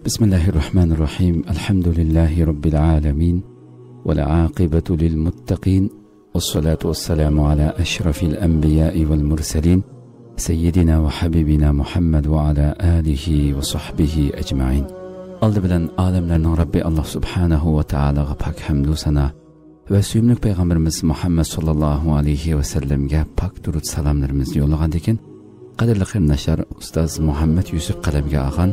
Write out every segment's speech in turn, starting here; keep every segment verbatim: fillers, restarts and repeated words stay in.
بسم الله الرحمن الرحيم. الحمد لله رب العالمين. والعاقبة للمتقين. والصلاة والسلام على أشرف الأنبياء والمرسلين. سيدنا وحبيبنا محمد وعلى آله وصحبه أجمعين. ئالدى بىلەن ئالەملەرنىڭ رەببى ئاللاھ سۇبھانەھۇ ۋە تائالاغا پاك ھەمدۇ سانا ۋە سۆيۈملۈك پەيغەمبىرىمىز مۇھەممەد ساللاللاھۇ ئەلەيھى ۋەسەللەمگە پاك دۇرۇد سالاملىرىمىزنى يوللىغاندىن كېيىن، قەدىرلىك قېرىنداشلار، ئۇستاز مۇھەممەد يۈسۈپ قەلەمگە ئالغان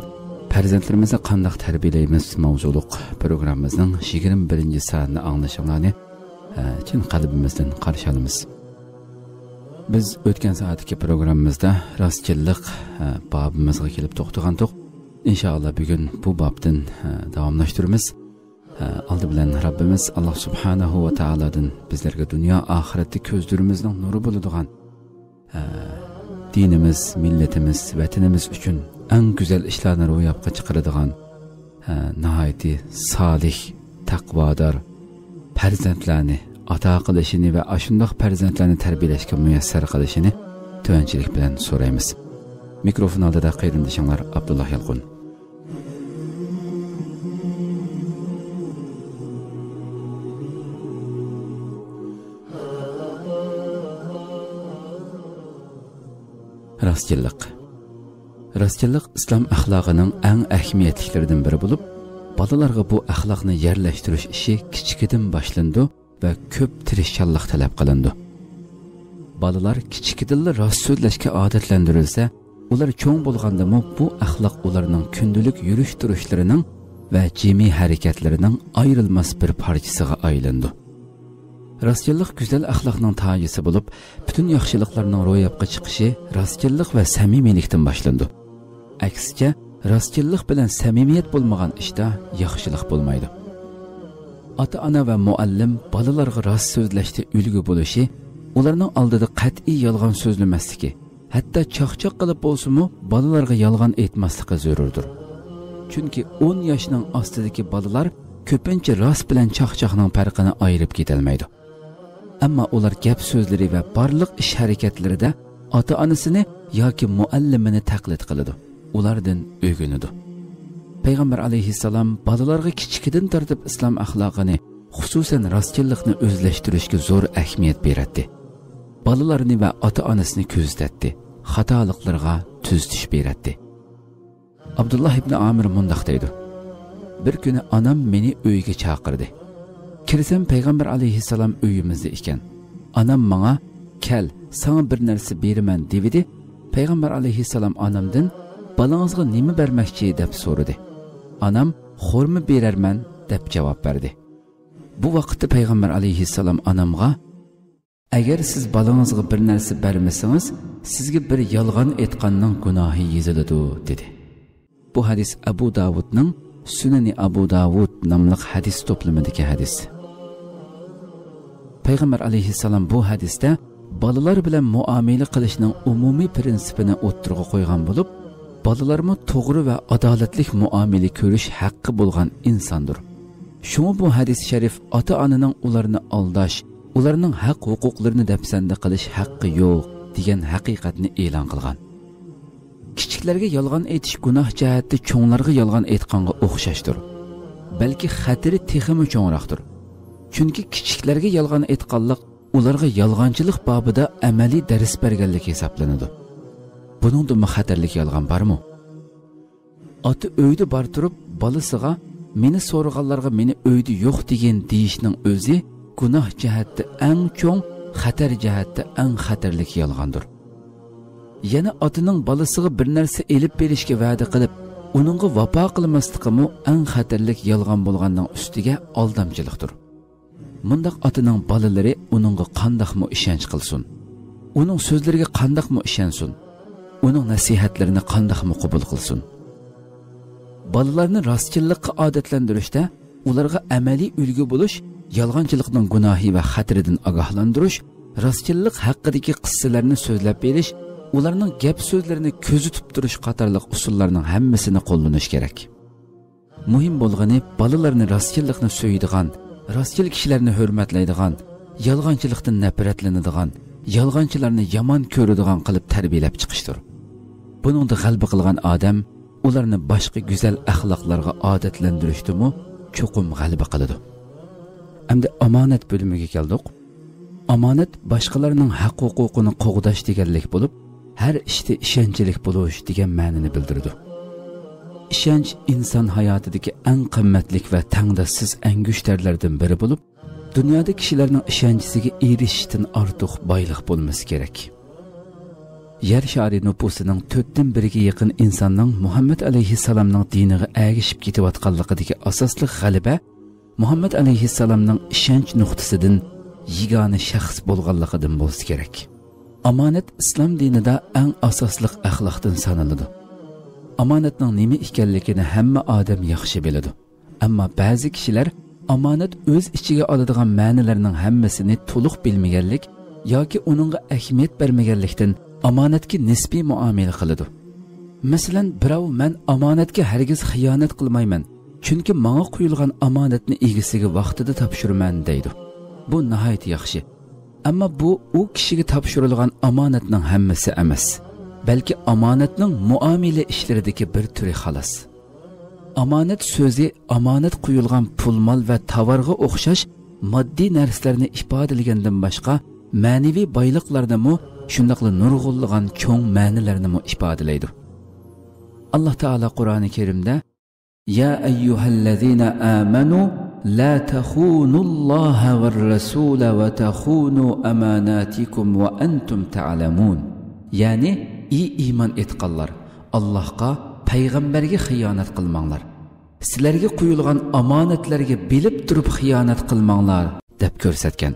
پەرزەنتلىرىمىزنى قانداق تەربىيەلەيمىز ماۋزۇلۇق پروگراممىمىزنىڭ يىگىرمە بىرىنچى سانىنى ئاڭلىشىڭلارنى، ئە، چىن قەلبىمىزدىن قارشى ئالىمىز. بىز ئۆتكەن سائەتتىكى پروگراممىمىزدا راستچىللىق، ئە، بابىمىزغا كېلىپ توختىغانتۇق. ئىنشائاللا، بۈگۈن بۇ بابتىن، ئە، داۋاملاشتۇرىمىز. ئالدى بىلەن رەببىمىز ئاللاھ سۇبھانەھۇ ۋە تائالادىن بىزلەرگە دۇنيا ئاخىرەتتە كۆزلىرىمىزنىڭ نۇرى بولىدىغان، دىنىمىز، مىللىتىمىز، ۋەتىنىمىز ئۈچۈن ئەڭ گۈزەل ئىشلارنى روياپقا چىقىرىدىغان، ناھايىتى سالىھ، تەقۋادار پەرزەنتلەرنى ئاتا قىلىشىنى ۋە ئاشۇنداق پەرزەنتلەرنى تەربىيەلەشكە مۇيەسسەر قىلىشىنى تۆۋەنچىلىك بىلەن سورايمىز. مىكروفون ئالدىدا قېرىندىشىڭلار ئابدۇللا يالقۇن. راستچىللىق. راستچىللىق ئىسلام ئەخلاقىنىڭ ئەڭ ئەھمىيەتلىكلىرىدىن بىرى بولۇپ، بالىلارغا بۇ ئەخلاقنى يەرلەشتۈرۈش ئىشى كىچىكىدىن باشلىنىدۇ ۋە كۆپ تىرىشچانلىق تەلەپ قىلىنىدۇ. بالىلار كىچىكىدىنلا راست سۆزلەشكە ئادەتلەندۈرۈلسە، ئۇلار چوڭ بولغاندىمۇ بۇ ئەخلاق ئۇلارنىڭ كۈندىلىك يۈرۈش-تۇرۇشلىرىنىڭ ۋە جىمى ھەرىكەتلىرىنىڭ ئايرىلماس بىر پارچىسىغا ئايلىنىدۇ. راستچىللىق گۈزەل ئەخلاقنىڭ تاجىسى بولۇپ، پۈتۈن ياخشىلىقلارنىڭ روياپقا چىقىشى راستچىللىق ۋە سەمىمىيلىكتىن باشلىنىدۇ. ئەكسىچە، راستچىللىق بىلەن سەمىمىيەت بولمىغان ئىشتا ياخشىلىق بولمايدۇ. ئاتا-ئانا ۋە مۇئەللىم بالىلارغا راست سۆزلەشتە ئۈلگە بولۇشى، ئۇلارنىڭ ئالدىدا قەتئىي يالغان سۆزلىمەسلىكى، ھەتتا چاقچاق قىلىپ بولسىمۇ بالىلارغا يالغان ئېيتماسلىقى زۆرۈردۇر. چۈنكى ئون ياشنىڭ ئاستىدىكى بالىلار كۆپىنچە راست بىلەن چاقچاقنىڭ پەرقىنى ئايرىپ كېتەلمەيدۇ. ئەمما ئۇلار گەپ سۆزلىرى ۋە بارلىق ئىش ھەرىكەتلىرىدە ئاتا-ئانىسىنى ياكى مۇئەللىمىنى تەقلىد قىلىدۇ، ئۇلاردىن ئۆگىنىدۇ. پەيغەمبەر ئەلەيھىسسالام بالىلارغا كىچىكىدىن تارتىپ ئىسلام ئەخلاقىنى، خۇسۇسەن راستچىللىقنى ئۆزلەشتۈرۈشكە زور ئەھمىيەت بېرەتتى. بالىلارنى ۋە ئاتا-ئانىسىنى كۆزىتەتتى، خاتالىقلىرىغا تۈزىتىش بېرەتتى. ئابدۇللا ئىبنى ئامىر مۇنداق دەيدۇ: بىر كۈنى ئانام مېنى ئۆيىگە چاقىردى. كىرسەم، پەيغەمبەر ئەلەيھىسسالام ئۆيىمىزدە ئىكەن. ئانام ماڭا: «كەل، ساڭا بىر نەرسە بېرىمەن» دېۋىدى. پەيغەمبەر ئەلەيھىسسالام ئانامدىن: «بالىڭىزغا نېمە بەرمەكچى؟» دەپ سورىدى. ئانام: «خورما بېرەرمەن» دەپ جاۋاب بەردى. بۇ ۋاقىتتا پەيغەمبەر ئەلەيھىسسالام ئانامغا: «ئەگەر سىز بالىڭىزغا بىر نەرسە بەرمىسىڭىز، سىزگە بىر يالغان ئېيتقاننىڭ گۇناھى يېزىلىدۇ» دېدى. بۇ ھەدىس ئەبۇ داۋۇدنىڭ سۈنەنى ئەبۇ داۋۇد ناملىق ھەدىس توپلىمىدىكى ھەدىس. پەيغەمبەر ئەلەيھىسسالام بۇ ھەدىستە بالىلار بىلەن مۇئامىلە قىلىشنىڭ ئومۇمىي پىرىنسىپىنى ئوتتۇرىغا قويغان بولۇپ، بالىلارمۇ توغرا ۋە ئادالەتلىك مۇئامىلە كۆرۈش ھەققى بولغان ئىنساندۇر. شۇڭا بۇ ھەدىس شەرىف ئاتا-ئانىنىڭ ئۇلارنى ئالداش، ئۇلارنىڭ ھەق-ھوقۇقلىرىنى دەپسەندە قىلىش ھەققى يوق دېگەن ھەقىقەتنى ئېلان قىلغان. كىچىكلەرگە يالغان ئېيتىش گۇناھ جەھەتتە چوڭلارغا يالغان ئېيتقانغا ئوخشاشتۇر. بەلكى خەتىرى تېخىمۇ چوڭراقتۇر. چۈنكى كىچىكلەرگە يالغان ئېيتقانلىق ئۇلارغا يالغانچىلىق بابىدا ئەمەلىي دەرس بەرگەنلىك ھېسابلىنىدۇ. بۇنىڭدىنمۇ خەتەرلىك يالغان بارمۇ؟ ئاتا ئۆيدە بار تۇرۇپ، بالىسىغا «مېنى سورىغانلارغا مېنى ئۆيدە يوق دېگىن» دېيىشنىڭ ئۆزى گۇناھ جەھەتتە ئەڭ چوڭ، خەتەر جەھەتتە ئەڭ خەتەرلىك يالغاندۇر. يەنە ئاتىنىڭ بالىسىغا بىر نەرسە ئېلىپ بېرىشكە ۋەدە قىلىپ، ئۇنىڭغا ۋاپا قىلماسلىقىمۇ ئەڭ خەتەرلىك يالغان بولغاننىڭ ئۈستىگە ئالدامچىلىقتۇر. مۇنداق ئاتىنىڭ بالىلىرى ئۇنىڭغا قانداقمۇ ئىشەنچ قىلسۇن؟ ئۇنىڭ سۆزلىرىگە قانداقمۇ ئىشەنسۇن؟ ئۇنىڭ نەسىھەتلىرىنى قانداقمۇ قوبۇل قىلسۇن؟ بالىلارنى راستچىللىققا ئادەتلەندۈرۈشتە ئۇلارغا ئەمەلىي ئۈلگە بولۇش، يالغانچىلىقنىڭ گۇناھى ۋە خەتىرىدىن ئاگاھلاندۇرۇش، راستچىللىق ھەققىدىكى قىسسىلەرنى سۆزلەپ بېرىش، ئۇلارنىڭ گەپ سۆزلىرىنى كۆزىتىپ تۇرۇش قاتارلىق ئۇسۇللارنىڭ ھەممىسىنى قوللىنىش كېرەك. مۇھىم بولغىنى، بالىلارنى راستچىللىقنى سۆيىدىغان، راستچىل كىشىلەرنى ھۆرمەتلەيدىغان، يالغانچىلىقتىن نەپرەتلىنىدىغان، يالغانچىلارنى يامان كۆرىدىغان قىلىپ تەربىيەلەپ چىقىشتۇر. بۇنىڭدا غەلىبە قىلغان ئادەم ئۇلارنى باشقا گۈزەل ئەخلاقلارغا ئادەتلەندۈرۈشتىمۇ چوقۇم غەلىبە قىلىدۇ. ئەمدى ئامانەت بۆلۈمىگە كەلدۇق. ئامانەت باشقىلارنىڭ ھەق-ھوقۇقىنى قوغداش دېگەنلىك بولۇپ، ھەر ئىشتا ئىشەنچلىك بولۇش دېگەن مەنىنى بىلدۈرىدۇ. ئىشەنچ ئىنسان ھاياتىدىكى ئەڭ قىممەتلىك ۋە تەڭداشسىز ئەڭگۈشتەرلەردىن بىرى بولۇپ، دۇنيادا كىشىلەرنىڭ ئىشەنچىسىگە ئېرىشىشتىن ئارتۇق بايلىق بولمىسا كېرەك. يەر شارى نوپۇسىنىڭ تۆتتىن بىرىگە يېقىن ئىنساننىڭ مۇھەممەد ئەلەيھىسسالامنىڭ دىنىغا ئەگىشىپ كېتىۋاتقانلىقىدىكى ئاساسلىق غەلىبە مۇھەممەد ئەلەيھىسسالامنىڭ ئىشەنچ نۇقتىسىدىن يېگانە شەخس بولغانلىقىدىن بولسا كېرەك. ئامانەت ئىسلام دىنىدا ئەڭ ئاساسلىق ئەخلاقتىن سانىلىدۇ. ئامانەتنىڭ نېمە ئىكەنلىكىنى ھەممە ئادەم ياخشى بىلىدۇ. ئەمما بەزى كىشىلەر ئامانەت ئۆز ئىچىگە ئالىدىغان مەنىلەرنىڭ ھەممىسىنى تولۇق بىلمىگەنلىك ياكى ئۇنىڭغا ئەھمىيەت بەرمىگەنلىكتىن، ئامانەتكە نىسپىي مۇئامىلە قىلىدۇ. مەسىلەن، بىراۋ، «مەن ئامانەتكە ھەرگىز خىيانەت قىلمايمەن، چۈنكى ماڭا قويۇلغان ئامانەتنى ئىگىسىگە ۋاقتىدا تاپشۇرىمەن» دەيدۇ. بۇ ناھايىتى ياخشى. ئەمما بۇ ئۇ كىشىگە تاپشۇرۇلغان ئامانەتنىڭ ھەممىسى ئەمەس، بەلكى ئامانەتنىڭ مۇئامىلە ئىشلىرىدىكى بىر تۈرى، خالاس. ئامانەت سۆزى ئامانەت قويۇلغان پۇل-مال ۋە تاۋارغا ئوخشاش ماددىي نەرسىلەرنى ئىپادىلىگەندىن باشقا، مەنىۋى بايلىقلارنىمۇ، شۇنداقلا نۇرغۇنلىغان چوڭ مەنىلەرنىمۇ ئىپادىلەيدۇ. ئاللاھ تائالا قۇرئانى كەرىمدە، يا أيها الذين آمنوا لا تخونوا الله والرسول وتخونوا أماناتكم وأنتم تعلمون. يەنى، ئى ئىمان ئېيتقانلار، ئاللاھقا، پەيغەمبەرگە خىيانەت قىلماڭلار. سىلەرگە قويۇلغان ئامانەتلەرگە بىلىپ تۇرۇپ خىيانەت قىلماڭلار، دەپ كۆرسەتكەن.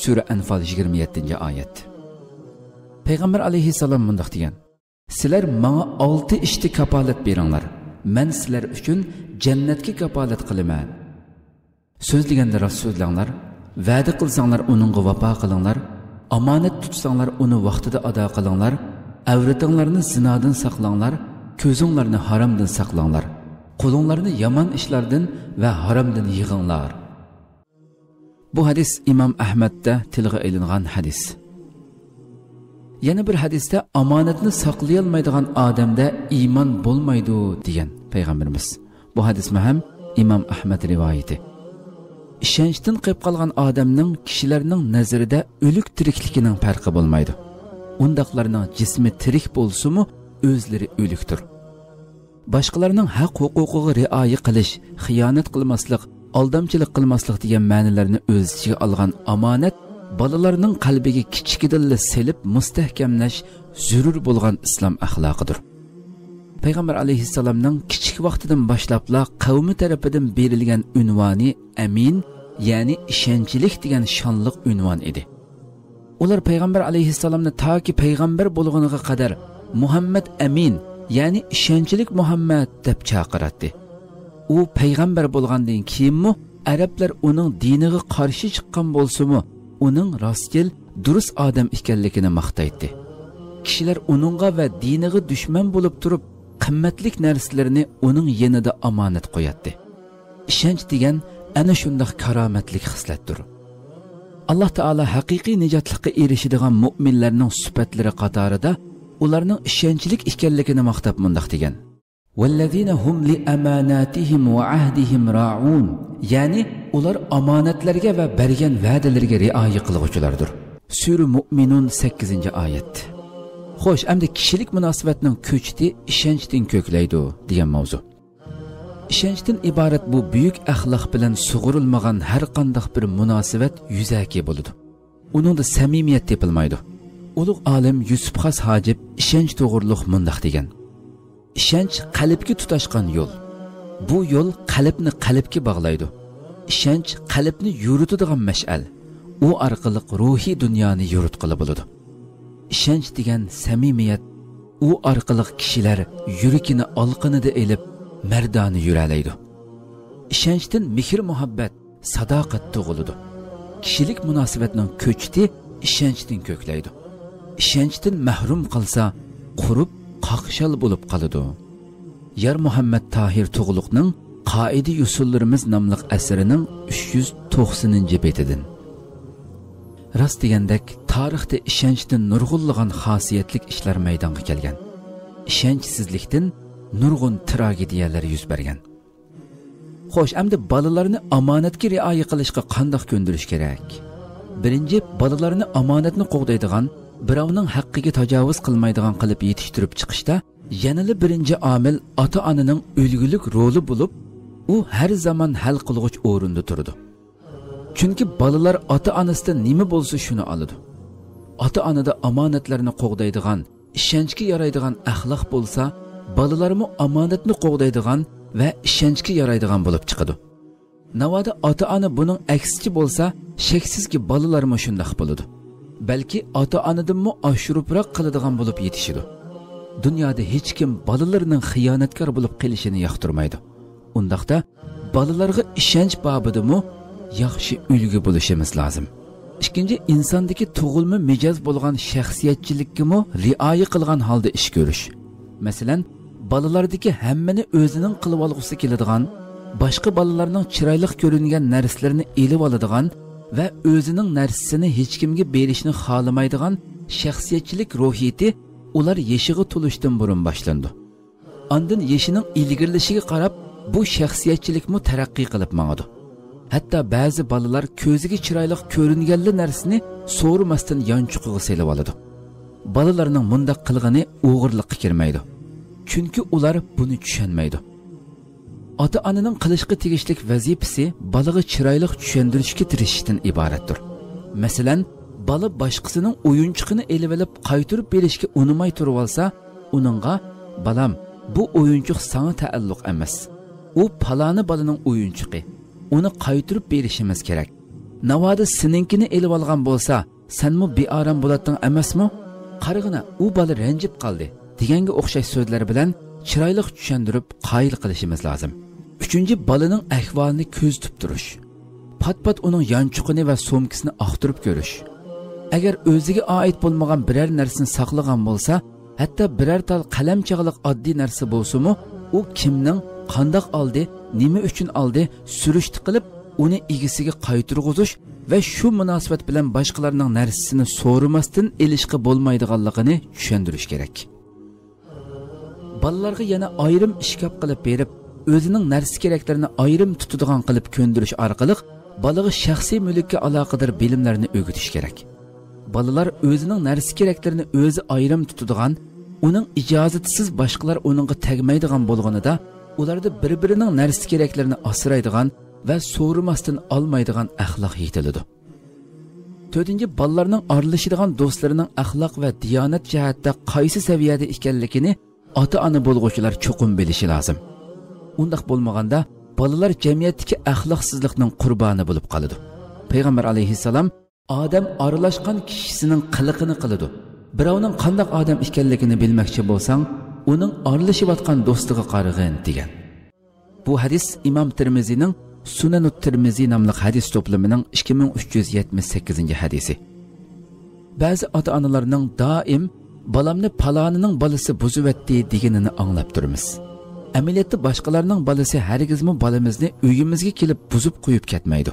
سۈرە ئەنفال، يىگىرمە يەتتىنچى ئايەت. پەيغەمبەر ئەلەيھىسسالام مۇنداق دېگەن: سىلەر ماڭا ئالتە ئىشتا كاپالەت بېرىڭلار، مەن سىلەر ئۈچۈن جەننەتكە كاپالەت قىلىمەن. سۆزلىگەندە راست سۆزلەڭلار، ۋەدە قىلساڭلار ئۇنىڭغا ۋاپا قىلىڭلار، ئامانەت تۇتساڭلار ئۇنى ۋاقتىدا ئادا قىلىڭلار، ئەۋرىتىڭلارنى زىنادىن ساقلاڭلار، كۆزۈڭلارنى ھارامدىن ساقلاڭلار، قولۇڭلارنى يامان ئىشلاردىن ۋە ھارامدىن يىغىڭلار. بۇ ھەدىس ئىمام ئەھمەدتە تىلغا ئېلىنغان ھەدىس. يەنە بىر ھەدىستە، ئامانەتنى ساقلىيالمايدىغان ئادەمدە ئىمان بولمايدۇ، دېگەن پەيغەمبىرىمىز. بۇ ھەدىسمۇ ھەم ئىمام ئەھمەد رىۋايىتى. ئىشەنچتىن قېلىپ قالغان ئادەمنىڭ كىشىلەرنىڭ نەزىرىدە ئۆلۈك تىرىكلىكىنىڭ پەرقى بولمايدۇ. ئۇنداقلارنىڭ جىسمى تىرىك بولسىمۇ، ئۆزلىرى ئۆلۈكتۇر. باشقىلارنىڭ ھەق ھوقۇقىغا رىئايە قىلىش، خىيانەت قىلماسلىق، ئالدامچىلىق قىلماسلىق دېگەن مەنىلەرنى ئۆز ئىچىگە ئالغان ئامانەت بالىلارنىڭ قەلبىگە كىچىكىدىنلا سېلىپ مۇستەھكەملەش زۆرۈر بولغان ئىسلام ئەخلاقىدۇر. پەيغەمبەر ئەلەيھىسسالامنىڭ كىچىك ۋاقتىدىن باشلاپلا قەۋمى تەرىپىدىن بېرىلگەن ئۇنۋانى ئەمىن، يەنى ئىشەنچلىك دېگەن شانلىق ئۇنۋان ئىدى. ئۇلار پەيغەمبەر ئەلەيھىسسالامنى تاكى پەيغەمبەر بولغىنىغا قەدەر مۇھەممەد ئەمىن، يەنى ئىشەنچلىك مۇھەممەد دەپ چاقىراتتى. ئۇ پەيغەمبەر بولغاندىن كېيىنمۇ ئەرەبلەر ئۇنىڭ دىنىغا قارشى چىققان بولسىمۇ، ئۇنىڭ راستچىل، دۇرۇس ئادەم ئىكەنلىكىنى ماختايتتى. كىشىلەر ئۇنىڭغا ۋە دىنىغا دۈشمەن بولۇپ تۇرۇپ، قىممەتلىك نەرسىلىرىنى ئۇنىڭ يېنىدا ئامانەت قوياتتى. ئىشەنچ دېگەن ئەنە شۇنداق كارامەتلىك خىسلەتتۇر. ئاللاھ تائالا ھەقىقىي نىجاتلىققا ئېرىشىدىغان مۇئمىنلەرنىڭ سۈپەتلىرى قاتارىدا ئۇلارنىڭ ئىشەنچلىك ئىكەنلىكىنى ماختاپ مۇنداق دېگەن: والذين هم لأماناتهم وعهدهم راعون. يەنى ئۇلار ئامانەتلەرگە ۋە بەرگەن ۋەدىلىرىگە رىئايە قىلغۇچىلاردۇر. سۈرە مۇئمىنۇن، سەككىزىنچى ئايەت. خوش، ئەمدى كىشىلىك مۇناسىۋەتنىڭ كۆچىتى ئىشەنچتىن كۆكلەيدۇ دېگەن ماۋزۇ. ئىشەنچتىن ئىبارەت بۇ بۈيۈك ئەخلاق بىلەن سۇغۇرۇلمىغان ھەر قانداق بىر مۇناسىۋەت يۈزەكى بولىدۇ. ئۇنىڭدا سەمىمىيەت تېپىلمايدۇ. ئۇلۇغ ئالىم يۈسۈپ خاس ھاجىپ ئىشەنچ توغرۇلۇق مۇنداق دېگەن: ئىشەنچ قەلبكە تۇتاشقان يول. بۇ يول قەلبنى قەلبكە باغلايدۇ. ئىشەنچ قەلبنى يورۇتىدىغان مەشئەل. ئۇ ئارقىلىق روھىي دۇنيانى يورۇتقىلى بولىدۇ. ئىشەنچ دېگەن سەمىمىيەت، ئۇ ئارقىلىق كىشىلەر يۈرىكىنى ئالقىنىدا ئېلىپ، مەردانە يۈرەلەيدۇ. ئىشەنچتىن مېھىر-مۇھەببەت، ساداقەت تۇغۇلىدۇ. كىشىلىك مۇناسىۋەتنىڭ كۆچىتى ئىشەنچتىن كۆكلەيدۇ. ئىشەنچتىن مەھرۇم قالسا، قۇرۇپ، قاقشال بولۇپ قالىدۇ. يارمۇھەممەت تاھىر تۇغلۇقنىڭ قائىدە-يوسۇنلىرىمىز ناملىق ئەسىرىنىڭ ئۈچ يۈز توقسىنىنچى بېتىدىن. راست دېگەندەك، تارىختا ئىشەنچتىن نۇرغۇنلىغان خاسىيەتلىك ئىشلار مەيدانغا كەلگەن. ئىشەنچسىزلىكتىن نۇرغۇن تراگېدىيەلەر يۈز بەرگەن. خوش، ئەمدى بالىلارنى ئامانەتكە رىئايە قىلىشقا قانداق كۆندۈرۈش كېرەك؟ بىرىنچى، بالىلارنى ئامانەتنى قوغدايدىغان، بىراۋنىڭ ھەققىگە تاجاۋۇز قىلمايدىغان قىلىپ يېتىشتۈرۈپ چىقىشتا يەنىلا بىرىنچى ئامىل ئاتا-ئانىنىڭ ئۈلگىلىك رولى بولۇپ، ئۇ ھەر زامان ھەل قىلغۇچ ئورۇندا تۇرىدۇ. چۈنكى بالىلار ئاتا-ئانىسىدىن نېمە بولسا، شۇنى ئالىدۇ. ئاتا-ئانىدا ئامانەتلەرنى قوغدايدىغان، ئىشەنچكە يارايدىغان ئەخلاق بولسا، بالىلارمۇ ئامانەتنى قوغدايدىغان ۋە ئىشەنچكە يارايدىغان بولۇپ چىقىدۇ. ناۋادا ئاتا-ئانا بۇنىڭ ئەكسىچە بولسا، شەكسىزكى، بالىلارمۇ شۇنداق بولىدۇ. بەلكى ئاتا-ئانىدىنمۇ ئاشۇرۇپراق قىلىدىغان بولۇپ يېتىشىدۇ. دۇنيادا ھېچكىم بالىلىرىنىڭ خىيانەتكار بولۇپ قېلىشىنى ياقتۇرمايدۇ. ئۇنداقتا، بالىلارغا ئىشەنچ بابىدىمۇ ياخشى ئۈلگە بولۇشىمىز لازىم. ئىككىنچى، ئىنساندىكى تۇغۇلما مىجەز بولغان شەخسىيەتچىلىككىمۇ رىئايە قىلغان ھالدا ئىش كۆرۈش. مەسىلەن، بالىلاردىكى ھەممىنى ئۆزىنىڭ قىلىۋالغۇسى كېلىدىغان، باشقا بالىلارنىڭ چىرايلىق كۆرۈنگەن نەرسىلىرىنى ئېلىۋالىدىغان ۋە ئۆزىنىڭ نەرسىسىنى ھېچكىمگە بېرىشنى خالىمايدىغان شەخسىيەتچىلىك روھىيىتى ئۇلار يېشىغا تولۇشتىن بۇرۇن باشلىنىدۇ. ئاندىن يېشىنىڭ ئىلگىرىلىشىگە قاراپ، بۇ شەخسىيەتچىلىكمۇ تەرەققىي قىلىپ ماڭىدۇ. ھەتتا بەزى بالىلار كۆزىگە چىرايلىق كۆرۈنگەنلا نەرسىنى سورىماستىن يانچۇقىغا سېلىۋالىدۇ. بالىلارنىڭ مۇنداق قىلغىنى ئوغرىلىققا كىرمەيدۇ. چۈنكى ئۇلار بۇنى چۈشەنمەيدۇ. ئاتا-ئانىنىڭ قىلىشقا تېگىشلىك ۋەزىپىسى بالىغا چىرايلىق چۈشەندۈرۈشكە تىرىشىشتىن ئىبارەتتۇر. مەسىلەن، بالا باشقىسىنىڭ ئويۇنچۇقىنى ئېلىۋېلىپ قايتۇرۇپ بېرىشكە ئۇنىماي تۇرۇۋالسا، ئۇنىڭغا، «بالام، بۇ ئويۇنچۇق ساڭا تەئەللۇق ئەمەس. ئۇ پالانى بالىنىڭ ئويۇنچۇقى. ئۇنى قايتۇرۇپ بېرىشىمىز كېرەك. ناۋادا سېنىڭكىنى ئېلىۋالغان بولسا، سەنمۇ بىئارام بولاتتىڭ ئەمەسمۇ؟ قارىغىنا، ئۇ بالا رەنجىپ قالدى» دېگەنگە ئوخشاش سۆزلەر بىلەن چىرايلىق چۈشەندۈرۈپ قايىل قىلىشىمىز لازىم. ئۈچىنچى، بالىنىڭ ئەھۋالىنى كۆزىتىپ تۇرۇش. پات-پات ئۇنىڭ يانچۇقىنى ۋە سومكىسىنى ئاختۇرۇپ كۆرۈش. ئەگەر ئۆزىگە ئائىت بولمىغان بىرەر نەرسىنى ساقلىغان بولسا، ھەتتا بىرەر تال قەلەم چاغلىق ئاددىي نەرسە بولسىمۇ، ئۇ كىمنىڭ، قانداق ئالدى، نېمە ئۈچۈن ئالدى، سۈرۈشتە قىلىپ، ئۇنى ئىگىسىگە قايتۇرغۇزۇش ۋە شۇ مۇناسىۋەت بىلەن باشقىلارنىڭ نەرسىسىنى سورىماستىن ئېلىشقا بولمايدىغانلىقىنى چۈشەندۈرۈش كېرەك. بالىلارغا يەنە ئايرىم ئىشكاپ قىلىپ بېرىپ، ئۆزىنىڭ نەرسە كېرەكلىرىنى ئايرىم تۇتىدىغان قىلىپ كۆندۈرۈش ئارقىلىق بالىغا شەخسىي مۈلۈككە ئالاقىدار بىلىملەرنى ئۆگىتىش كېرەك. بالىلار ئۆزىنىڭ نەرسە كېرەكلىرىنى ئۆزى ئايرىم تۇتىدىغان، ئۇنىڭ ئىجازىتىسىز باشقىلار ئۇنىڭغا تەگمەيدىغان بولغىنىدا، ئۇلاردا بىر-بىرىنىڭ نەرسە كېرەكلىرىنى ئاسرايدىغان ۋە سورىماستىن ئالمايدىغان ئەخلاق يېتىلىدۇ. تۆتىنچى، بالىلارنىڭ ئارىلىشىدىغان دوستلىرىنىڭ ئەخلاق ۋە دىيانەت جەھەتتە قايسى سەۋىيەدە ئىكەنلىكىنى ئاتا-ئانا بولغۇچىلار چوقۇم بىلىشى لازىم. ئۇنداق بولمىغاندا، بالىلار جەمئىيەتتىكى ئەخلاقسىزلىقنىڭ قۇربانى بولۇپ قالىدۇ. پەيغەمبەر ئەلەيھىسسالام، «ئادەم ئارىلاشقان كىشىسىنىڭ قىلىقىنى قىلىدۇ. بىراۋنىڭ قانداق ئادەم ئىكەنلىكىنى بىلمەكچى بولساڭ، ئۇنىڭ ئارىلىشىۋاتقان دوستىغا قارىغىن» دېگەن. بۇ ھەدىس ئىمام تىرمىزىنىڭ سۇنەنۇت تىرمىزى ناملىق ھەدىس توپلىمىنىڭ ئىككى مىڭ ئۈچ يۈز يەتمىش سەككىزىنچى ھەدىسى. بەزى ئاتا-ئانىلارنىڭ دائىم، «بالامنى پالانىنىڭ بالىسى بۇزۇۋەتتى» دېگىنىنى ئاڭلاپ تۇرىمىز. ئەمەلىيەتتە باشقىلارنىڭ بالىسى ھەرگىزمۇ بالىمىزنى ئۆيىمىزگە كېلىپ بۇزۇپ قويۇپ كەتمەيدۇ.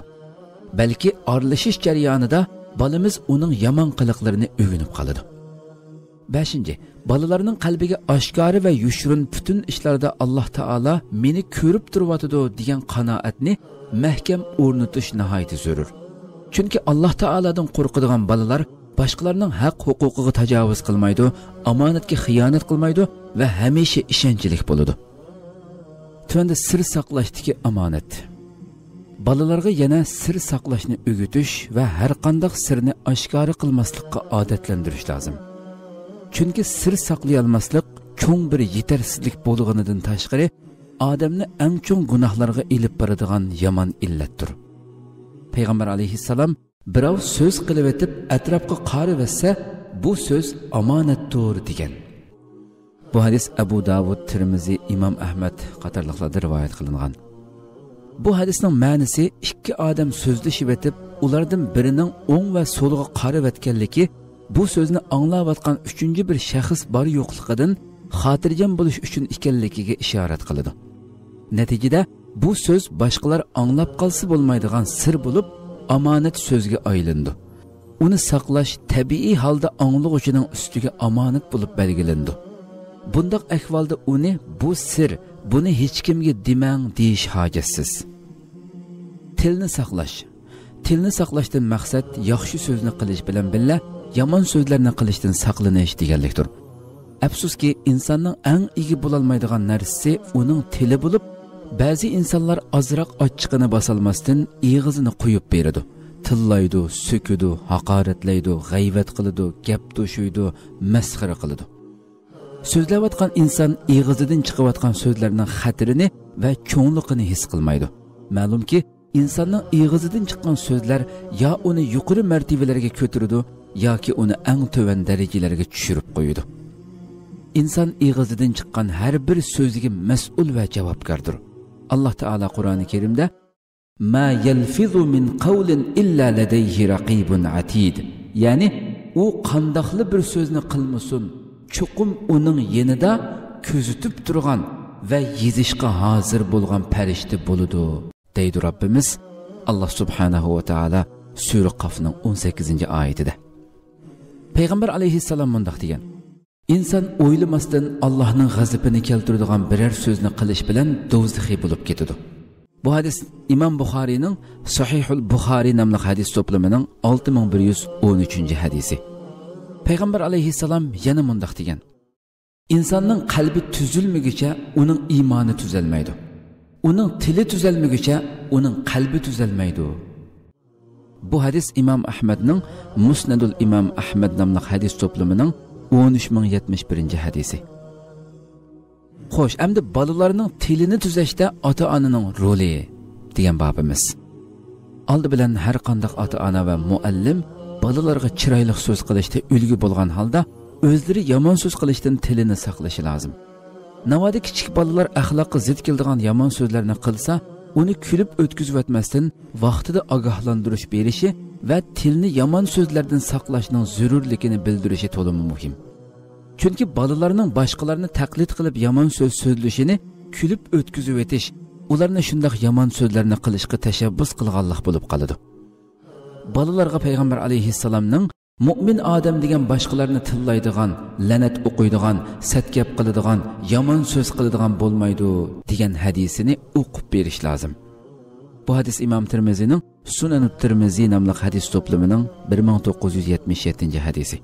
بەلكى ئارىلىشىش جەريانىدا بالىمىز ئۇنىڭ يامان قىلىقلىرىنى ئۆگىنىپ قالىدۇ. بەشىنچى، بالىلارنىڭ قەلبىگە ئاشكارا ۋە يوشۇرۇن پۈتۈن ئىشلاردا «ئاللاھ تائالا مېنى كۆرۈپ تۇرۇۋاتىدۇ» دېگەن قانائەتنى مەھكەم ئورنىتىش ناھايىتى زۆرۈر. چۈنكى ئاللاھ تائالادىن قورقىدىغان بالىلار باشقىلارنىڭ ھەق ھوقۇقىغا تاجاۋۇز قىلمايدۇ، ئامانەتكە خىيانەت قىلمايدۇ ۋە ھەمىشە ئىشەنچلىك بولىدۇ. تۆۋەندە سىر ساقلاشتىكى ئامانەت. بالىلارغا يەنە سىر ساقلاشنى ئۆگىتىش ۋە ھەرقانداق سىرنى ئاشكارا قىلماسلىققا ئادەتلەندۈرۈش لازىم. چۈنكى سىر ساقلىيالماسلىق چوڭ بىر يېتەرسىزلىك بولغىنىدىن تاشقىرى، ئادەمنى ئەڭ چوڭ گۇناھلارغا ئېلىپ بارىدىغان يامان ئىللەتتۇر. پەيغەمبەر ئەلەيھىسسالام، «بىراۋ سۆز قىلىۋېتىپ ئەتراپقا قارىۋەتسە، بۇ سۆز ئامانەتتۇر» دېگەن. بۇ ھەدىس ئەبۇ داۋۇد، تىرمىزى، ئىمام ئەھمەد قاتارلىقلاردا رىۋايەت قىلىنغان. بۇ ھەدىسنىڭ مەنىسى، ئىككى ئادەم سۆزلىشىۋېتىپ، ئۇلاردىن بىرىنىڭ ئوڭ ۋە سولىغا قارىۋەتكەنلىكى بۇ سۆزنى ئاڭلاۋاتقان ئۈچىنچى بىر شەخس بار يوقلۇقىدىن خاتىرجەم بولۇش ئۈچۈن ئىكەنلىكىگە ئىشارەت قىلىدۇ. نەتىجىدە، بۇ سۆز باشقىلار ئاڭلاپ قالسا بولمايدىغان سىر بولۇپ، ئامانەت سۆزگە ئايلىنىدۇ. ئۇنى ساقلاش تەبىئىي ھالدا ئاڭلىغۇچىنىڭ ئۈستىگە ئامانەت بولۇپ بەلگىلىنىدۇ. بۇنداق ئەھۋالدا ئۇنى «بۇ سىر، بۇنى ھېچكىمگە دېمەڭ» دېيىش ھاجەتسىز. تىلنى ساقلاش. تىلنى ساقلاشتىن مەقسەت ياخشى سۆزنى قىلىش بىلەن بىللە يامان سۆزلەرنى قىلىشتىن ساقلىنىش دېگەنلىكتۇر. ئەپسۇسكى، ئىنساننىڭ ئەڭ ئىگە بولالمايدىغان نەرسىسى ئۇنىڭ تىلى بولۇپ، بەزى ئىنسانلار ئازراق ئاچچىقىنى باسالماستىن ئېغىزىنى قويۇپ بېرىدۇ. تىللايدۇ، سۆكىدۇ، ھاقارەتلەيدۇ، غەيۋەت قىلىدۇ، گەپ توشۇيدۇ، مەسخىرە قىلىدۇ. سۆزلەۋاتقان ئىنسان ئېغىزىدىن چىقىۋاتقان سۆزلەرنىڭ خەتىرىنى ۋە چوڭلۇقىنى ھېس قىلمايدۇ. مەلۇمكى، ئىنساننىڭ ئېغىزىدىن چىققان سۆزلەر يا ئۇنى يۇقىرى مەرتىۋىلەرگە كۆتۈرىدۇ ياكى ئۇنى ئەڭ تۆۋەن دەرىجىلەرگە چۈشۈرۈپ قويىدۇ. ئىنسان ئېغىزىدىن چىققان ھەر بىر سۆزىگە مەسئۇل ۋە جاۋابكاردۇر. ئاللاھ تائالا قۇرئانى كەرىمدە، «ما يلفظ من قول إلا لديه رقيب عتيد»، يەنى ئۇ قانداقلا بىر سۆزنى قىلمىسۇن، چوقۇم ئۇنىڭ يېنىدا كۆزىتىپ تۇرغان ۋە يېزىشقا ھازىر بولغان پەرىشتە بولىدۇ، دەيدۇ رەببىمىز ئاللاھ سۇبھانەھۇ ۋە تائالا سۈرە قافنىڭ ئون سەككىزىنچى ئايىتىدە. پەيغەمبەر ئەلەيھىسسالام مۇنداق دېگەن: «ئىنسان ئويلىماستىن ئاللاھنىڭ غەزىپىنى كەلتۈرىدىغان بىرەر سۆزنى قىلىش بىلەن دوزىخىي بولۇپ كېتىدۇ.» بۇ ھەدىس ئىمام بۇخارىينىڭ سەھىھۇل بۇخارىي ناملىق ھەدىس توپلىمىنىڭ ئالتە مىڭ بىر يۈز ئون ئۈچىنچى ھەدىسى. پەيغەمبەر ئەلەيھىسسالام يەنە مۇنداق دېگەن: «ئىنساننىڭ قەلبى تۈزۈلمىگۈچە ئۇنىڭ ئىمانى تۈزەلمەيدۇ. ئۇنىڭ تىلى تۈزەلمىگۈچە ئۇنىڭ قەلبى تۈزەلمەيدۇ.» بۇ ھەدىس ئىمام ئەھمەدنىڭ مۇسنەدۇل ئىمام ئەھمەد ناملىق ھەدىس توپلىمىنىڭ ئون ئۈچ مىڭ يەتمىش بىرىنچى ھەدىسى. خوش، ئەمدى بالىلارنىڭ تىلىنى تۈزەشتە ئاتا-ئانىنىڭ رولى دېگەن بابىمىز. ئالدى بىلەن ھەر قانداق ئاتا-ئانا ۋە مۇئەللىم بالىلارغا چىرايلىق سۆز قىلىشتا ئۈلگە بولغان ھالدا، ئۆزلىرى يامان سۆز قىلىشتىن تىلىنى ساقلىشى لازىم. ناۋادا كىچىك بالىلار ئەخلاققا زىت كېلىدىغان يامان سۆزلەرنى قىلسا، ئۇنى كۈلۈپ ئۆتكۈزۈۋەتمەستىن، ۋاقتىدا ئاگاھلاندۇرۇش بېرىشى ۋە تىلنى يامان سۆزلەردىن ساقلاشنىڭ زۆرۈرلۈكىنى بىلدۈرۈشى تولىمۇ مۇھىم. چۈنكى بالىلارنىڭ باشقىلارنى تەقلىد قىلىپ يامان سۆز سۆزلىشىنى كۈلۈپ ئۆتكۈزۈۋېتىش، ئۇلارنى شۇنداق يامان سۆزلەرنى قىلىشقا تەشەببۇس قىلغانلىق بولۇپ قالىدۇ. بالىلارغا پەيغەمبەر ئەلەيھىسسالامنىڭ «مۇئمىن ئادەم دېگەن باشقىلارنى تىللايدىغان، لەنەت ئوقۇيدىغان، سەت گەپ قىلىدىغان، يامان سۆز قىلىدىغان بولمايدۇ» دېگەن ھەدىسىنى ئوقۇپ بېرىش لازىم. بۇ ھەدىس ئىمام تىرمىزىنىڭ سۇنەنۇت تىرمىزى ناملىق ھەدىس توپلىمىنىڭ بىر مىڭ توققۇز يۈز يەتمىش يەتتىنچى ھەدىسى.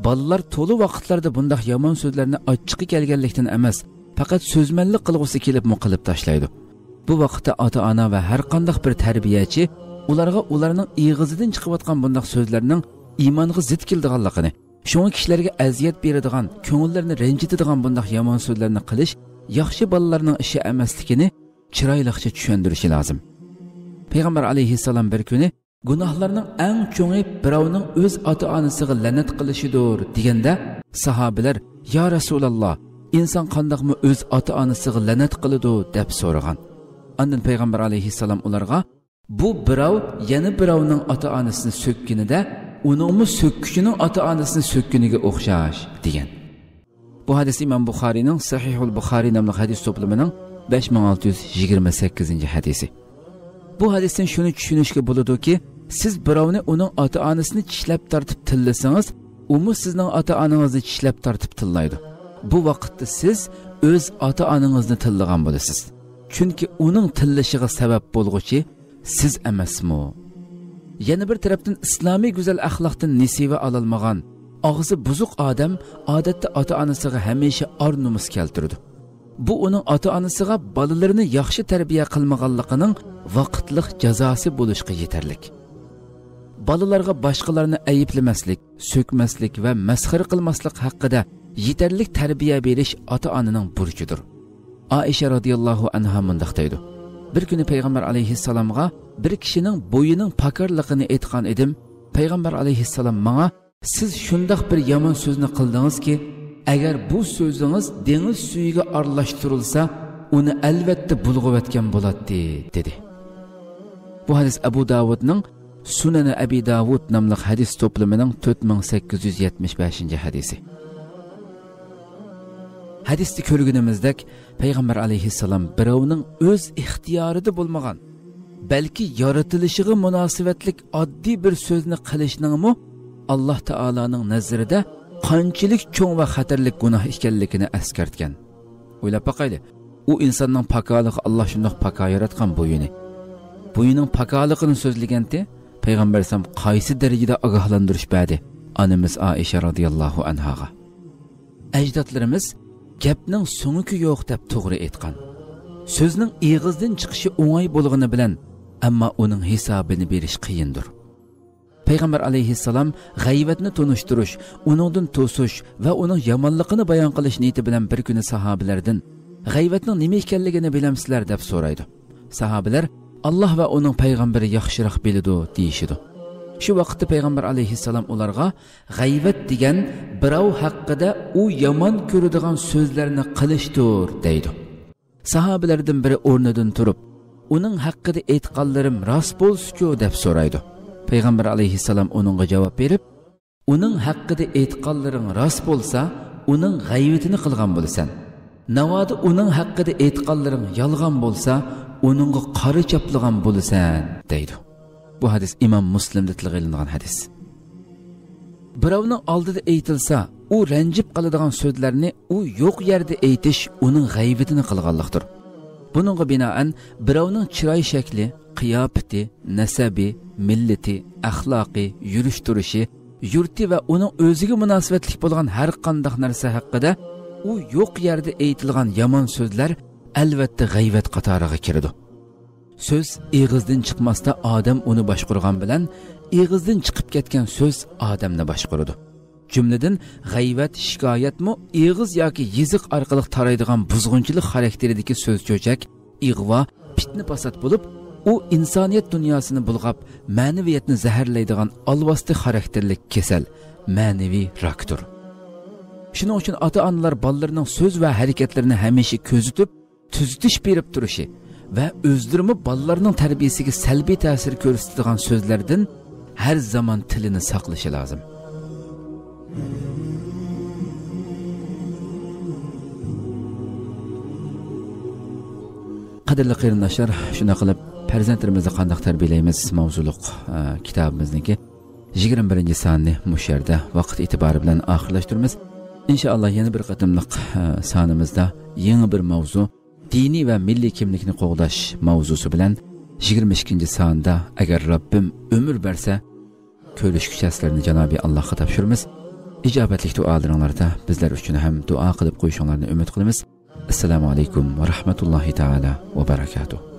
بالىلار تولا ۋاقىتلاردا بۇنداق يامان سۆزلەرنى ئاچچىقى كەلگەنلىكتىن ئەمەس، پەقەت سۆزمەنلىك قىلغۇسى كېلىپمۇ قىلىپ تاشلايدۇ. بۇ ۋاقىتتا ئاتا-ئانا ۋە ھەر قانداق بىر تەربىيەچى ئۇلارغا ئۇلارنىڭ ئېغىزىدىن چىقىۋاتقان بۇنداق سۆزلەرنىڭ ئىمانغا زىت كېلىدىغانلىقىنى، شۇڭا كىشىلەرگە ئەزىيەت بېرىدىغان، كۆڭۈللىرىنى رەنجىتىدىغان بۇنداق يامان سۆزلەرنى قىلىش ياخشى بالىلارنىڭ ئىشى ئەمەسلىكىنى چىرايلىقچە چۈشەندۈرۈشى لازىم. پەيغەمبەر ئەلەيھىسسالام بىر كۈنى، «گۇناھلارنىڭ ئەڭ چوڭى بىراۋنىڭ ئۆز ئاتا-ئانىسىغا لەنەت قىلىشىدۇر» دېگەندە، ساھابىلەر، «يا رەسۇلاللا، ئىنسان قانداقمۇ ئۆز ئاتا-ئانىسىغا لەنەت قىلىدۇ؟» دەپ سورىغان. ئاندىن پەيغەمبەر ئەلەيھىسسالام ئۇلارغا، «بۇ بىراۋ يەنە بىراۋنىڭ ئاتا-ئانىسىنى سۆككىنىدە، ئۇنىڭمۇ سۆككۈچىنىڭ ئاتا-ئانىسىنى سۆككىنىگە ئوخشاش» دېگەن. بۇ ھەدىس ئىمام بۇخارىينىڭ سەھىھۇل بۇخارىي ناملىق ھەدىس توپلىمىنىڭ بەش مىڭ ئالتە يۈز يىگىرمە سەككىزىنچى ھەدىسى. بۇ ھەدىستىن شۇنى چۈشىنىشكە بولىدۇكى، سىز بىراۋنى ئۇنىڭ ئاتا-ئانىسىنى چىشلەپ تارتىپ تىللىسىڭىز، ئۇمۇ سىزنىڭ ئاتا-ئانىڭىزنى چىشلەپ تارتىپ تىللايدۇ. بۇ ۋاقىتتا سىز ئۆز ئاتا-ئانىڭىزنى تىللىغان بولىسىز. چۈنكى ئۇنىڭ تىللىشىغا سەۋەب بولغۇچى سىز ئەمەسمۇ؟ يەنە بىر تەرەپتىن، ئىسلامىي گۈزەل ئەخلاقتىن نېسىۋە ئالالمىغان، ئاغزى بۇزۇق ئادەم ئادەتتە ئاتا-ئانىسىغا ھەمىشە ئار-نومۇس كەلتۈرىدۇ. بۇ ئۇنىڭ ئاتا-ئانىسىغا بالىلىرىنى ياخشى تەربىيە قىلمىغانلىقىنىڭ ۋاقىتلىق جازاسى بولۇشقا يېتەرلىك. بالىلارغا باشقىلارنى ئەيىبلىمەسلىك، سۆكمەسلىك ۋە مەسخىرە قىلماسلىق ھەققىدە يېتەرلىك تەربىيە بېرىش ئاتا-ئانىنىڭ بۇرچىدۇر. ئائىشە رازىياللاھۇ ئەنھا مۇنداق دەيدۇ، بىر كۈنى پەيغەمبەر ئەلەيھىسسالامغا بىر كىشىنىڭ بويىنىڭ پاكارلىقىنى ئېيتقان ئىدىم. پەيغەمبەر ئەلەيھىسسالام ماڭا، «سىز شۇنداق بىر يامان سۆزنى قىلدىڭىزكى، ئەگەر بۇ سۆزىڭىز دېڭىز سۈيىگە ئارىلاشتۇرۇلسا، ئۇنى ئەلۋەتتە بۇلغىۋەتكەن بولاتتى» دېدى. بۇ ھەدىس ئەبۇ داۋۇدنىڭ سۇنەنى ئەبى داۋۇد ناملىق ھەدىس توپلىمىنىڭ تۆت مىڭ سەككىز يۈز يەتمىش بەشىنچى ھەدىسى. ھەدىستە كۆرگىنىمىزدەك، پەيغەمبەر ئەلەيھىسسالام بىراۋنىڭ ئۆز ئىختىيارىدا بولمىغان، بەلكى يارىتىلىشىغا مۇناسىۋەتلىك ئاددىي بىر سۆزنى قىلىشنىڭمۇ ئاللاھ تائالانىڭ نەزىرىدە قانچىلىك چوڭ ۋە خەتەرلىك گۇناھ ئىكەنلىكىنى ئەسكەرتكەن. ئويلاپ باقايلى، ئۇ ئىنساننىڭ پاكالىقى، ئاللا شۇنداق پاكا ياراتقان بويۇنى. بوينىڭ پاكالىقىنى سۆزلىگەنتى، پەيغەمبەر ئەلەيھىسسالام قايسى دەرىجىدە ئاگاھلاندۇرۇش بەردى ئانىمىز ئائىشە رازىياللاھۇ ئەنھاغا. ئەجدادلىرىمىز «گەپنىڭ سۆڭىكى يوق» دەپ توغرا ئېيتقان. سۆزنىڭ ئېغىزدىن چىقىشى ئوڭاي بولغىنى بىلەن، ئەمما ئۇنىڭ ھېسابىنى بېرىش قىيىندۇر. پەيغەمبەر ئەلەيھىسسالام غەيۋەتنى تونۇشتۇرۇش، ئۇنىڭدىن توسۇش ۋە ئۇنىڭ يامانلىقىنى بايان قىلىش نىيىتى بىلەن بىر كۈنى ساھابىلەردىن، «غەيۋەتنىڭ نېمە ئىكەنلىكىنى بىلەمسىلەر؟» دەپ سورايدۇ. ساھابىلەر، «ئاللا ۋە ئۇنىڭ پەيغەمبىرى ياخشىراق بىلىدۇ» دېيىشىدۇ. شۇ ۋاقىتتا پەيغەمبەر ئەلەيھىسسالام ئۇلارغا، «غەيۋەت دېگەن بىراۋ ھەققىدە ئۇ يامان كۆرىدىغان سۆزلەرنى قىلىشتۇر» دەيدۇ. ساھابىلەردىن بىرى ئورنىدىن تۇرۇپ، «ئۇنىڭ ھەققىدە ئېيتقانلىرىم راست بولسىچۇ؟» دەپ سورايدۇ. پەيغەمبەر ئەلەيھىسسالام ئۇنىڭغا جاۋاب بېرىپ، «ئۇنىڭ ھەققىدە ئېيتقانلىرىڭ راست بولسا، ئۇنىڭ غەيۋىتىنى قىلغان بولىسەن. ناۋادا ئۇنىڭ ھەققىدە ئېيتقانلىرىڭ يالغان بولسا، ئۇنىڭغا قارا چاپلىغان بولىسەن» دەيدۇ. بۇ ھەدىس ئىمام مۇسلىمدا تىلغا ئېلىنغان ھەدىس. بىراۋنىڭ ئالدىدا ئېيتىلسا، ئۇ رەنجىپ قالىدىغان سۆزلەرنى ئۇ يوق يەردە ئېيتىش ئۇنىڭ غەيۋىتىنى قىلغانلىقتۇر. بۇنىڭغا بىنائەن، بىراۋنىڭ چىراي شەكلى، قىياپىتى، نەسەبى، مىللىتى، ئەخلاقى، يۈرۈش تۇرۇشى، يۇرتى ۋە ئۇنىڭ ئۆزىگە مۇناسىۋەتلىك بولغان ھەر قانداق نەرسە ھەققىدە ئۇ يوق يەردە ئېيتىلغان يامان سۆزلەر ئەلۋەتتە غەيۋەت قاتارىغا كىرىدۇ. سۆز ئېغىزدىن چىقماستا ئادەم ئۇنى باشقۇرغان بىلەن، ئېغىزدىن چىقىپ كەتكەن سۆز ئادەمنى باشقۇرىدۇ. جۈملىدىن غەيۋەت، شىكايەتمۇ ئېغىز ياكى يېزىق ئارقىلىق تارايدىغان بۇزغۇنچىلىق خاراكتېرىدىكى سۆز چۆچەك، ئىغۋا، پىتنە پاسات بولۇپ، ئۇ ئىنسانىيەت دۇنياسىنى بۇلغاپ، مەنىۋىيەتنى زەھەرلەيدىغان ئالۋاستى خاراكتېرلىك كېسەل، مەنىۋى راكتۇر. شۇنىڭ ئۈچۈن ئاتا-ئانىلار بالىلىرىنىڭ سۆز ۋە ھەرىكەتلىرىنى ھەمىشە كۆزىتىپ، تۈزىتىش بېرىپ تۇرۇشى ۋە ئۆزلىرىمۇ بالىلارنىڭ تەربىيىسىگە سەلبىي تەسىر كۆرسىتىدىغان سۆزلەردىن ھەر زامان تىلىنى ساقلىشى لازىم. قەدىرلىك قېرىنداشلار، شۇنداق قىلىپ پەرزەنتلىرىمىزنى قانداق تەربىيەلەيمىز ماۋزۇلۇق، ئە، كىتابىمىزنىڭكى يىگىرمە بىرىنچى سانىنى مۇشۇ يەردە ۋاقىت ئېتىبارى بىلەن ئاخىرلاشتۇرىمىز. ئىنشائاللا، يەنە بىر قېتىملىق، ئە، سانىمىزدا يېڭى بىر ماۋزۇ، دىنىي ۋە مىللىي كىملىكنى قوغداش ماۋزۇسى بىلەن يىگىرمە ئىككىنچى ساندا، ئەگەر رەببىم ئۆمۈر بەرسە، كۆرۈشكىچە سىلەرنى جانابى ئاللاھقا تاپشۇرىمىز. ئىجابەتلىك دۇئالىرىڭلاردا بىزلەر ئۈچۈن ھەم دۇئا قىلىپ قويۇشۇڭلارنى ئۈمىد قىلىمىز. ئەسسالامۇ ئەلەيكۇم ۋە رەھمەتۇللاھى تائالا ۋە بەرەكاتۇھ.